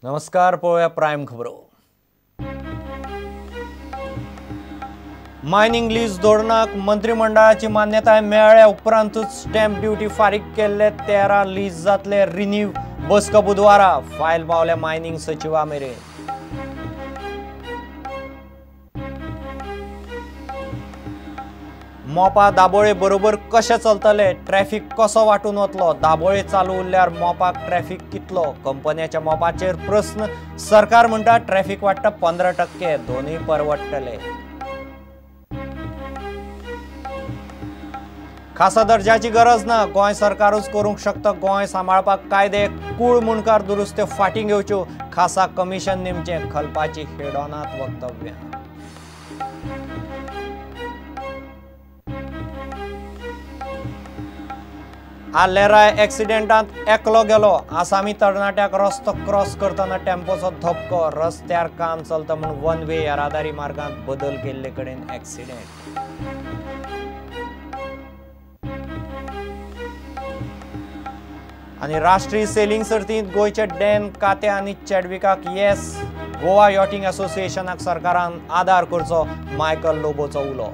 नमस्कार, पळोवया प्रायम खबरो. मायनिंग लीज धोरणाक मंत्रिमंडळाची मान्यताय मेळ्ळ्या उपरांतूच स्टॅम्प ड्युटी फारीक केल्ले 13 लीज जातले रिन्यू. बसका बुधवारा, फायल पावल्या मायनिंग सचिवा मेरेन. मोपा दाबोळे बरोबर कशें चलतले, ट्रॅफिक कसो वांटून वतलो, दाबोळे चालू उरल्यार मोपाक ट्रॅफिक कितलो, कंपन्याच्या मोपाचेर प्रस्न. सरकार म्हणटा ट्रॅफिक वाडटा 15%, दोनूय परवडटले. खासा दर्जाची गरज ना, गोंय सरकारूच करूंक शकता गोंय सांबाळपाक कायदे. कूळ मुंडकार दुरुस्त्यो फाटीं घेवच्यो, खासा कमिशन नेमचें, खलपाची हेडोनात वक्तव्य. आलेराय एक्सिडेंटांत एकलो गेलो. आसामी तरणाट्याक रस्तो क्रॉस करतना टेम्पोचो धपको. रस्त्यार काम चलता म्हूण वन वे येरादारी मार्गांत बदल केल्ले कडेन एक्सिडेंट. आनी राष्ट्रीय सेलिंग सर्तींत गोंयचे डॅन काते आनी चॅडविकाक येस. गोवा यॉटिंग असोसिएशनाक सरकारान आदार करचो, मायकल लोबोचो उलो.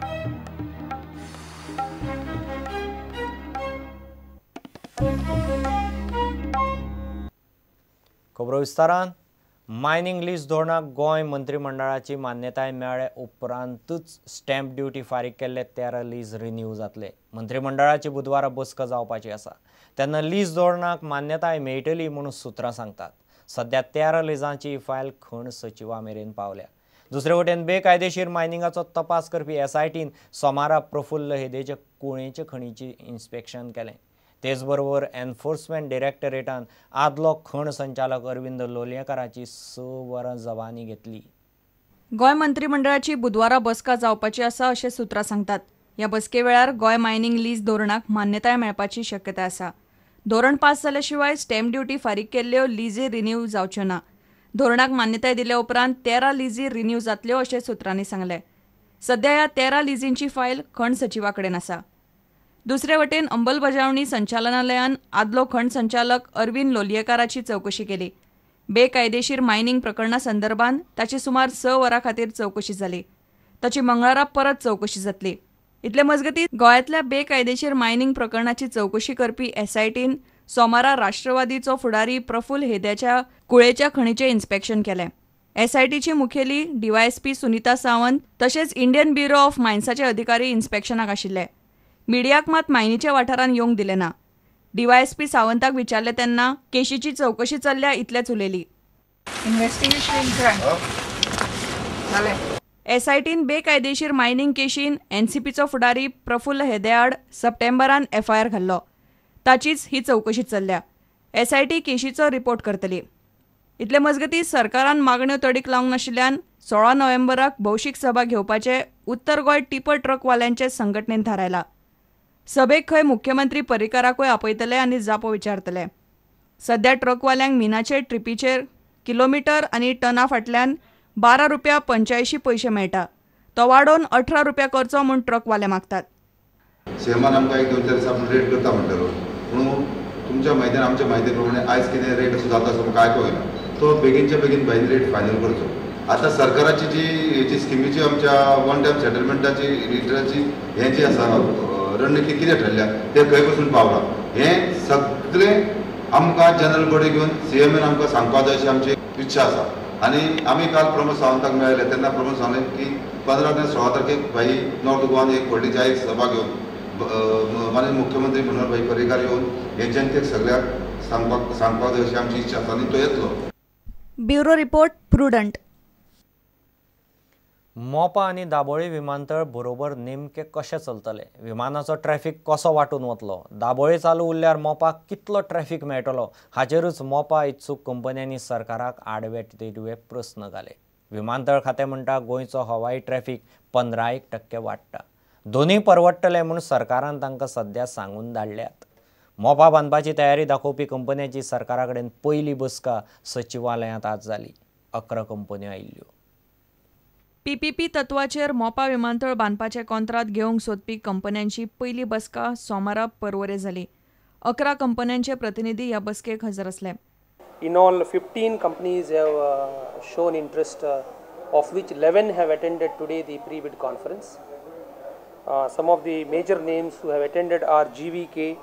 खबरो विस्तारान. मायनिंग लीज धोरणाक गोंय मंत्रिमंडळाची मान्यताय मेळ्ळे उपरांतूच स्टॅम्प ड्युटी फारीक केल्ले 13 लीज रिन्यू जातले. मंत्रिमंडळाची बुधवारा बसका जावपाची आसा, तेन्ना लीज धोरणाक मान्यताय मेळटली म्हणून सुत्रां सांगतात. सध्या 13 लिजांची फायल खण सचिवा मेरेन पावल्या. दुसरे वटेन बेकायदेशीर मायनिंगाचो तपास करपी एसआयटीन सोमारा प्रफुल्ल हेदेचे कुळेचे खणीची इन्स्पेक्शन केलें. तेचबरोबर एन्फोर्समेंट डिरेक्टरेटान आदलो खण संचालक अरविंद लोलयेकाराची 6 वरां जबानी घेतली. गोंय मंत्रिमंडळाची बुधवारा बसका जावपाची आसा अशें सुत्रां सांगतात. ह्या बसके वेळार गोंय मायनिंग लीज धोरणाक मान्यताय मेळपाची शक्यताय आसा. धोरण पास जाल्या शिवाय स्टॅम्प ड्युटी फारीक केल्ल्यो लिजी रिन्यू जावच्यो ना. धोरणाक मान्यताय दिल्या उपरांत 13 लिजी रिन्यू जातल्यो अशें सुत्रांनी सांगलें. सध्या ह्या 13 लिजींची फायल खण सचिवा कडेन आसा. दुसरे वटेन अंमलबजावणी संचालनालयान आदलो खण संचालक अरविंद लोलयेकाराची चवकशी केली. बेकायदेशीर मायनिंग प्रकरणा संदर्भात ताची सुमार 6 वरां खातीर चवकशी जाली. ताची मंगळारा परत चवकशी जातली. इतले मजगतीं गोंयांतल्या बेकायदेशीर मायनिंग प्रकरणाची चवकशी करपी एसआयटीन सोमारा राष्ट्रवादीचो फुडारी प्रफुल्ल हेद्याच्या कुळेच्या खणीचें इन्स्पेक्शन केलें. एसआयटीची मुखेली डीवायएसपी सुनीता सावंत तशेंच इंडियन ब्युरो ऑफ मायन्साचे अधिकारी इन्स्पेक्शनाक आशिल्ले. मिडियाक मात मायनीच्या वाठारांत येवंक दिलें ना. डीवायएसपी सावंताक विचारलें तेन्ना केशीची चवकशी चल्ल्या इतलेंच उलयली. एसआयटीन बेकायदेशीर मायनिंग केशीन एनसीपीचो फुडारी प्रफुल्ल हेदे आड सप्टेंबरान एफआयआर घाल्लो. ताचीच ही चवकशी चल्ल्या. एसआयटी केशीचो रिपोर्ट करतली. इतले मजगतीं सरकारान मागण्यो तडीक लावंक नाशिल्ल्यान 16 नोव्हेंबराक भौशीक सभा घेवपाचें उत्तर गोंय टिपर ट्रकवाल्यांचे संघटनेन थारायलां. सभेक खंय मुख्यमंत्री पर्रीकाराकूय आपयतले आनी जापो विचारतले. सध्या ट्रकवाल्यांक मिनाचे ट्रिपीचेर किलोमिटर आनी टना फाटल्यान 12 रुपया 85 पयशे मेळटा. तो वाडोवन 18 रुपया करचो म्हूण ट्रकवाले मागतात. सीएमान आमकां एक 2-4 दिसा रेट करता म्हणटलो, पूण तुमच्या म्हायतीन आमच्या म्हायती प्रमाणे आयज कितें रेट असो जाता असो म्हाका आयकूंक येना. तो बेगीनच्या बेगीन भायली रेट फायनल करचो. आतां सरकाराची जी हेची स्किमीची आमच्या वन टायम सेटलमेंटाची रिटर्नाची हें जी आसा रणनिती कितें ठरल्या तें खंय पसून पावलां हें सगळें आमकां जनरल बॉडी घेवन सीएमान आमकां सांगपा जाय अशी आमची इच्छा आसा. आनी आमी काल प्रमोद सावंताक मेळ्ळे तेन्ना प्रमोद सांगलें की 15 ते 16 तारखेक भाई नॉर्थ गोवान एक व्हडली जाहीर सभा घेवन माननीय मुख्यमंत्री मनोहर भाई पर्रीकार येवन हे जनतेक सगळ्याक सांगपाक जाय अशी आमची इच्छा आसा आनी तो येतलो. Bureau report, Prudent. Mopa आनी दाबोळी विमानतळ बरोबर नेमके कशें चलतले, विमानाचो ट्रॅफिक कसो वांटून वतलो, दाबोळी चालू उरल्यार मोपाक कितलो ट्रॅफिक मेळटलो हाचेरूच मोपा इत्सूक कंपन्यांनी सरकाराक आडवे तिडवे प्रस्न घाले. विमानतळ खातें म्हणटा गोंयचो हवाई ट्रॅफिक 15% वाडटा, दोनूय परवडटले म्हूण सरकारान तांकां सध्या सांगून धाडल्यात. मोपा बांदपाची तयारी दाखोवपी कंपन्यांची सरकारा कडेन पयली बसका सचिवालयांत आज जाली. 11 कंपन्यो आयिल्ल्यो. पीपीपी तत्वाचेर मोपा विमानतळ बांदपाचें कॉन्त्रात घेवंक सोदपी कंपन्यांची पयली बसका सोमारा परवरे जाली. 11 कंपन्यांचे प्रतिनिधी ह्या बसकेक हजर आसले. In all, 15 companies have shown interest, of which 11 have attended today the pre-bid conference. Some of the major names who have attended are GVK,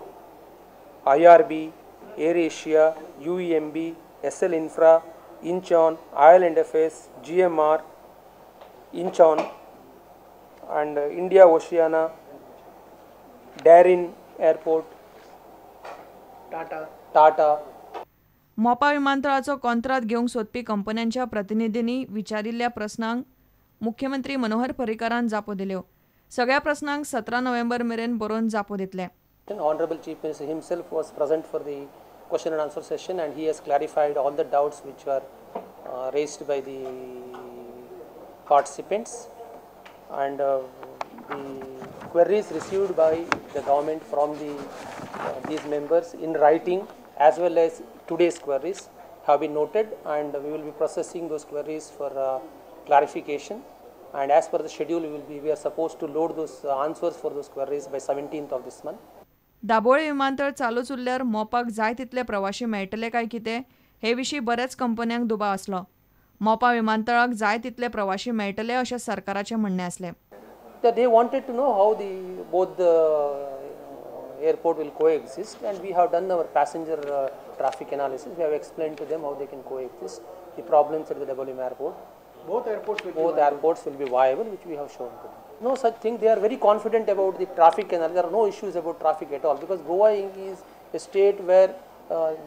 IRB, AirAsia, UEMB, SL Infra, Incheon, IL&FS, GMR, Incheon, and India Oceana, Darin Airport, Tata. Mopa विमानतळाचो कॉन्त्रात घेवंक सोदपी कंपन्यांच्या प्रतिनिधींनी विचारिल्ल्या प्रस्नांक मुख्यमंत्री मनोहर पर्रीकारान जापो दिल्यो. सगळ्या प्रस्नांक 17 नोव्हेंबर मेरेन बरोवन जापो दितले. Honorable Chief Minister himself was present for the question and answer session, and he has clarified all the doubts which were raised by the participants, and the queries received by the government from the these members in writing as well as today's queries have been noted, and we will be processing those queries for clarification, and as per the schedule we are supposed to load those answers for those queries by 17th of this month. Dabolim विमानतळ चालूच उरल्यार मोपाक जाय तितले प्रवाशी मेळटले काय कितें हे विशीं बऱ्याच कंपन्यांक दुबाव आसलो. मोपा विमानतळाक जाय तितले प्रवाशी मेळटले अशें सरकाराचें म्हणणें आसलें. They wanted to know how the both the airport will coexist, and we have done our passenger traffic analysis. We have explained to them how they can coexist, the problems at the Dabolim airport. Both airports will be viable, which we have shown to them. No such thing. They are very confident about the traffic, and there are no issues about traffic at all, because Goa is a state where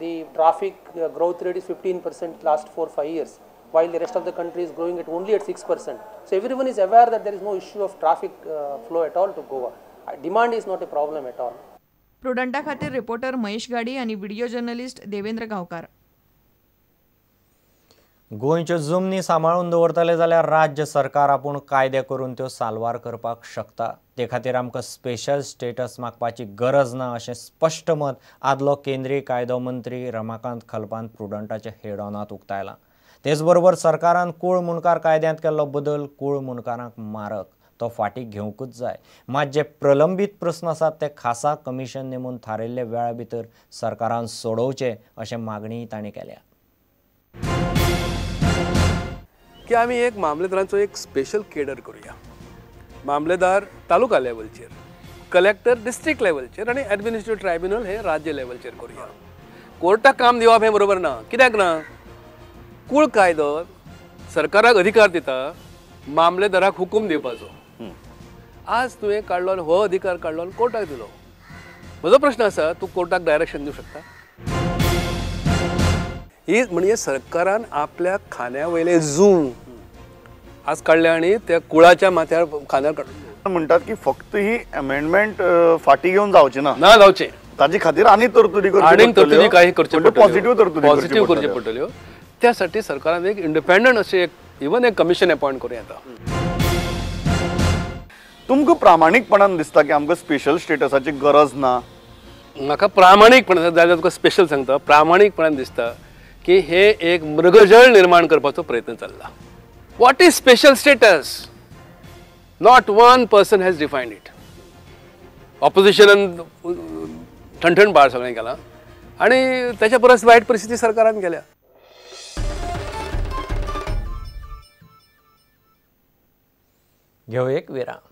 the traffic growth rate is 15% last 4-5 years, while the rest of the country is growing at only at 6%. So everyone is aware that there is no issue of traffic flow at all to Goa. Demand is not a problem at all. प्रुडंटा खातीर reporter Mahesh गाडी आनी video journalist Devendra गांवकार. गोंयच्यो जमनी सांबाळून दवरतले जाल्यार राज्य सरकार आपूण कायदे करून त्यो साल्वार करपाक शकता. ते खातीर आमकां स्पेशल स्टेटस मागपाची गरज ना अशें स्पश्ट मत आदलो केंद्रीय कायदो मंत्री रमाकांत खलपान प्रुडंटाच्या हेडॉनांत उक्तायलां. तेच बरोबर सरकारान कूळ मुणकार कायद्यांत केल्लो बदल कूळ मुणकारांक मारक, तो फाटीं घेवंकूच जाय. मात जे प्रलंबीत प्रस्न आसात ते खासा कमिशन नेमून थारायिल्ल्या वेळा भितर सरकारान सोडोवचे अशें मागणीय तांणी केल्या. की आमी एक मामलेदारांचो एक स्पेशल केडर करूया. मामलेदार तालुका लेवलचेर, कलेक्टर डिस्ट्रिक्ट लेवलचेर आनी एडमिनिस्ट्रेटिव्ह ट्रायब्युनल हे राज्य लेवलचेर करूया. कोर्टाक काम दिवप हें बरोबर ना. कित्याक ना? कूळ कायदो सरकाराक अधिकार दिता मामलेदाराक हुकूम दिवपाचो. आज तुवें काडलो आनी हो अधिकार काडलो आनी कोर्टाक दिलो. म्हजो प्रश्न आसा, तूं कोर्टाक डायरेक्शन दिवंक शकता? ही म्हणजे सरकारान आपल्या खांद्या वयले जूं आज काडले आनी त्या कुळाच्या माथ्यार खांद्यार काडले. म्हणटात की फक्त ही अमेंडमेंट फाटी घेवन जावची ना, ना जावचें, ताजे खातीर आनी तरतुदी तरतुदी काही करच्यो, पॉझिटिव्ह तरतुदी पॉझिटिव्ह करच्यो पडटल्यो. त्यासाठी सरकारान एक इंडिपेंडंट अशें एक इवन एक कमिशन अपॉयंट करूं येता. तुमकां प्रामाणीकपणान दिसता की आमकां स्पेशल स्टेटसाची गरज ना? म्हाका प्रामाणीकपणान जाल्यार तुका स्पेशल सांगता, प्रामाणीकपणान दिसता की हे एक मृगजळ निर्माण करपाचो प्रयत्न चल्ला. What is special status? Not one person has defined it. ऑपोजिशनान ठणठण बाळ सगळें केलां आनी ताच्या परस वायट परिस्थिती सरकारान केल्या. घेऊ एक विराम.